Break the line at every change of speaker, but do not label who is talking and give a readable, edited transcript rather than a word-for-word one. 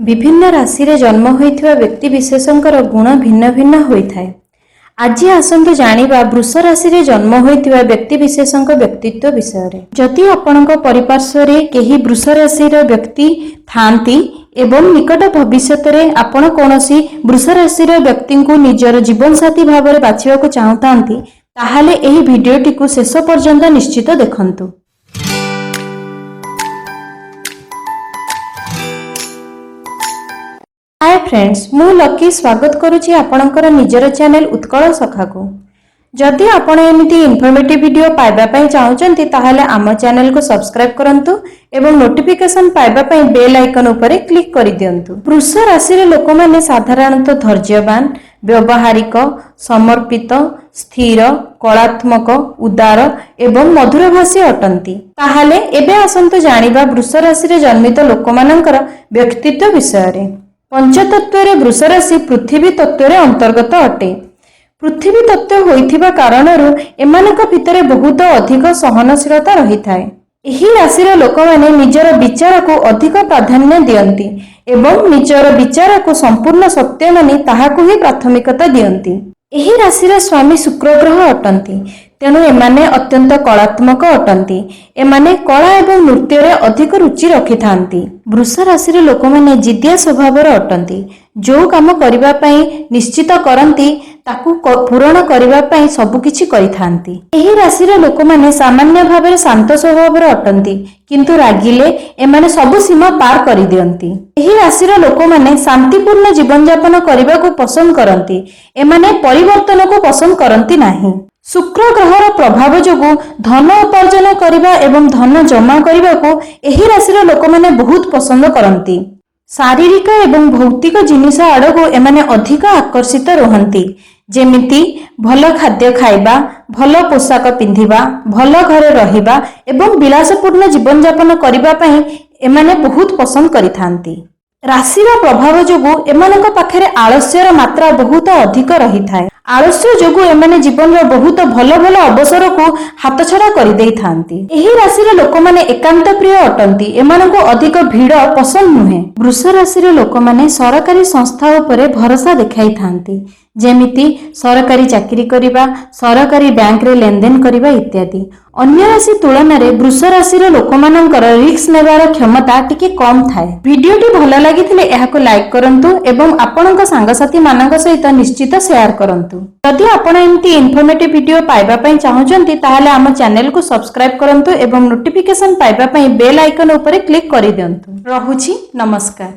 ବିଭିନ୍ନ ରାଶିରେ ଜନ୍ମ ହୋଇଥିବା ବ୍ୟକ୍ତି ବିଶେଷଙ୍କର ଗୁଣ ଭିନ୍ନ ଭିନ୍ନ ହୋଇଥାଏ। ଆଜି ଆସନ୍ତୁ ଜାଣିବା ବୃଷ ରାଶିରେ ଜନ୍ମ ହୋଇଥିବା ବ୍ୟକ୍ତି ବିଶେଷଙ୍କ ବ୍ୟକ୍ତିତ୍ୱ ବିଷୟରେ। ଯଦି ଆପଣଙ୍କ ପରିପାର୍ଶ୍ୱରେ କେହି ବୃଷ ରାଶିର ବ୍ୟକ୍ତି ଥାଆନ୍ତି ଏବଂ ନିକଟ ଭବିଷ୍ୟତରେ ଆପଣ କୌଣସି ବୃଷ ରାଶିର ବ୍ୟକ୍ତିଙ୍କୁ ନିଜର ଜୀବନସାଥୀ ଭାବରେ ବାଛିବାକୁ ଚାହୁଁଥାନ୍ତି, ତାହେଲେ ଏହି ଭିଡିଓଟିକୁ ଶେଷ ପର୍ଯ୍ୟନ୍ତ ନିଶ୍ଚିତ ଦେଖନ୍ତୁ। ହାଏ ଫ୍ରେଣ୍ଡସ୍, ମୁଁ ଲକି ସ୍ୱାଗତ କରୁଛି ଆପଣଙ୍କର ନିଜର ଚ୍ୟାନେଲ ଉତ୍କଳ ସଖାକୁ। ଯଦି ଆପଣ ଏମିତି ଇନଫର୍ମେଟିଭ୍ ଭିଡିଓ ପାଇବା ପାଇଁ ଚାହୁଁଛନ୍ତି, ତାହେଲେ ଆମ ଚ୍ୟାନେଲକୁ ସବସ୍କ୍ରାଇବ୍ କରନ୍ତୁ ଏବଂ ନୋଟିଫିକେସନ୍ ପାଇବା ପାଇଁ ବେଲ୍ ଆଇକନ୍ ଉପରେ କ୍ଲିକ୍ କରିଦିଅନ୍ତୁ। ବୃଷ ରାଶିର ଲୋକମାନେ ସାଧାରଣତଃ ଧୈର୍ଯ୍ୟବାନ, ବ୍ୟବହାରିକ, ସମର୍ପିତ, ସ୍ଥିର, କଳାତ୍ମକ, ଉଦାର ଏବଂ ମଧୁରଭାଷୀ ଅଟନ୍ତି। ତାହେଲେ ଏବେ ଆସନ୍ତୁ ଜାଣିବା ବୃଷ ରାଶିରେ ଜନ୍ମିତ ଲୋକମାନଙ୍କର ବ୍ୟକ୍ତିତ୍ୱ ବିଷୟରେ। ପଞ୍ଚତତ୍ତ୍ୱରେ ବୃଷ ରାଶି ପୃଥିବୀ ତତ୍ତ୍ୱରେ ଅନ୍ତର୍ଗତ ଅଟେ। ପୃଥିବୀ ତତ୍ତ୍ୱ ହୋଇଥିବା କାରଣରୁ ଏମାନଙ୍କ ଭିତରେ ବହୁତ ଅଧିକ ସହନଶୀଳତା ରହିଥାଏ। ଏହି ରାଶିର ଲୋକମାନେ ନିଜର ବିଚାରକୁ ଅଧିକ ପ୍ରାଧାନ୍ୟ ଦିଅନ୍ତି ଏବଂ ନିଜର ବିଚାରକୁ ସମ୍ପୂର୍ଣ୍ଣ ସତ୍ୟ ମାନି ତାହାକୁ ହିଁ ପ୍ରାଥମିକତା ଦିଅନ୍ତି। ଏହି ରାଶିର ସ୍ୱାମୀ ଶୁକ୍ର ଗ୍ରହ ଅଟନ୍ତି। ତେଣୁ ଏମାନେ ଅତ୍ୟନ୍ତ କଳାତ୍ମକ ଅଟନ୍ତି। ଏମାନେ କଳା ଏବଂ ନୃତ୍ୟରେ ଅଧିକ ରୁଚି ରଖିଥାନ୍ତି। ବୃଷ ରାଶିର ଲୋକମାନେ ଜିଦିଆ ସ୍ୱଭାବର ଅଟନ୍ତି। ଯୋଉ କାମ କରିବା ପାଇଁ ନିଶ୍ଚିତ କରନ୍ତି, ତାକୁ ପୂରଣ କରିବା ପାଇଁ ସବୁକିଛି କରିଥାନ୍ତି। ଏହି ରାଶିର ଲୋକମାନେ ସାମାନ୍ୟ ଭାବରେ ଶାନ୍ତ ସ୍ୱଭାବର ଅଟନ୍ତି, କିନ୍ତୁ ରାଗିଲେ ଏମାନେ ସବୁ ସୀମା ପାର କରିଦିଅନ୍ତି। ଏହି ରାଶିର ଲୋକମାନେ ଶାନ୍ତିପୂର୍ଣ୍ଣ ଜୀବନଯାପନ କରିବାକୁ ପସନ୍ଦ କରନ୍ତି। ଏମାନେ ପରିବର୍ତ୍ତନକୁ ପସନ୍ଦ କରନ୍ତି ନାହିଁ। ଶୁକ୍ର ଗ୍ରହର ପ୍ରଭାବ ଯୋଗୁଁ ଧନ ଉପାର୍ଜନ କରିବା ଏବଂ ଧନ ଜମା କରିବାକୁ ଏହି ରାଶିର ଲୋକମାନେ ବହୁତ ପସନ୍ଦ କରନ୍ତି। ଶାରୀରିକ ଏବଂ ଭୌତିକ ଜିନିଷ ଆଡ଼କୁ ଏମାନେ ଅଧିକ ଆକର୍ଷିତ ରୁହନ୍ତି, ଯେମିତି ଭଲ ଖାଦ୍ୟ ଖାଇବା, ଭଲ ପୋଷାକ ପିନ୍ଧିବା, ଭଲ ଘରେ ରହିବା ଏବଂ ବିଳାସପୂର୍ଣ୍ଣ ଜୀବନଯାପନ କରିବା ପାଇଁ ଏମାନେ ବହୁତ ପସନ୍ଦ କରିଥାନ୍ତି। ରାଶିର ପ୍ରଭାବ ଯୋଗୁଁ ଏମାନଙ୍କ ପାଖରେ ଆଳସ୍ୟର ମାତ୍ରା ବହୁତ ଅଧିକ ରହିଥାଏ। ଆଳସ୍ୟ ଯୋଗୁଁ ଏମାନେ ଜୀବନର ବହୁତ ଭଲ ଭଲ ଅବସରକୁ ହାତଛଡ଼ା କରିଦେଇଥାନ୍ତି। ଏହି ରାଶିର ଲୋକମାନେ ଏକାନ୍ତ ପ୍ରିୟ ଅଟନ୍ତି। ଏମାନଙ୍କୁ ଅଧିକ ଭିଡ଼ ପସନ୍ଦ ନୁହେଁ। ବୃଷ ରାଶିର ଲୋକମାନେ ସରକାରୀ ସଂସ୍ଥା ଉପରେ ଭରସା ଦେଖାଇଥାନ୍ତି, ଯେମିତି ସରକାରୀ ଚାକିରି କରିବା, ସରକାରୀ ବ୍ୟାଙ୍କରେ ଲେନଦେନ କରିବା ଇତ୍ୟାଦି। ଅନ୍ୟ ରାଶି ତୁଳନାରେ ବୃଷ ରାଶିର ଲୋକମାନଙ୍କର ରିସ୍କ ନେବାର କ୍ଷମତା ଟିକେ କମ୍ ଥାଏ। ଭିଡିଓଟି ଭଲ ଲାଗିଥିଲେ ଏହାକୁ ଲାଇକ୍ କରନ୍ତୁ ଏବଂ ଆପଣଙ୍କ ସାଙ୍ଗସାଥି ମାନଙ୍କ ସହିତ ନିଶ୍ଚିତ ସେୟାର କରନ୍ତୁ। ଯଦି ଆପଣ ଏମିତି ଇନଫର୍ମେଟିଭ ଭିଡିଓ ପାଇବା ପାଇଁ ଚାହୁଁଛନ୍ତି, ତାହେଲେ ଆମ ଚ୍ୟାନେଲକୁ ସବସ୍କ୍ରାଇବ କରନ୍ତୁ ଏବଂ ନୋଟିଫିକେସନ ପାଇବା ପାଇଁ ବେଲ୍ ଆଇକନ୍ ଉପରେ କ୍ଲିକ୍ କରିଦିଅନ୍ତୁ। ରହୁଛି, ନମସ୍କାର।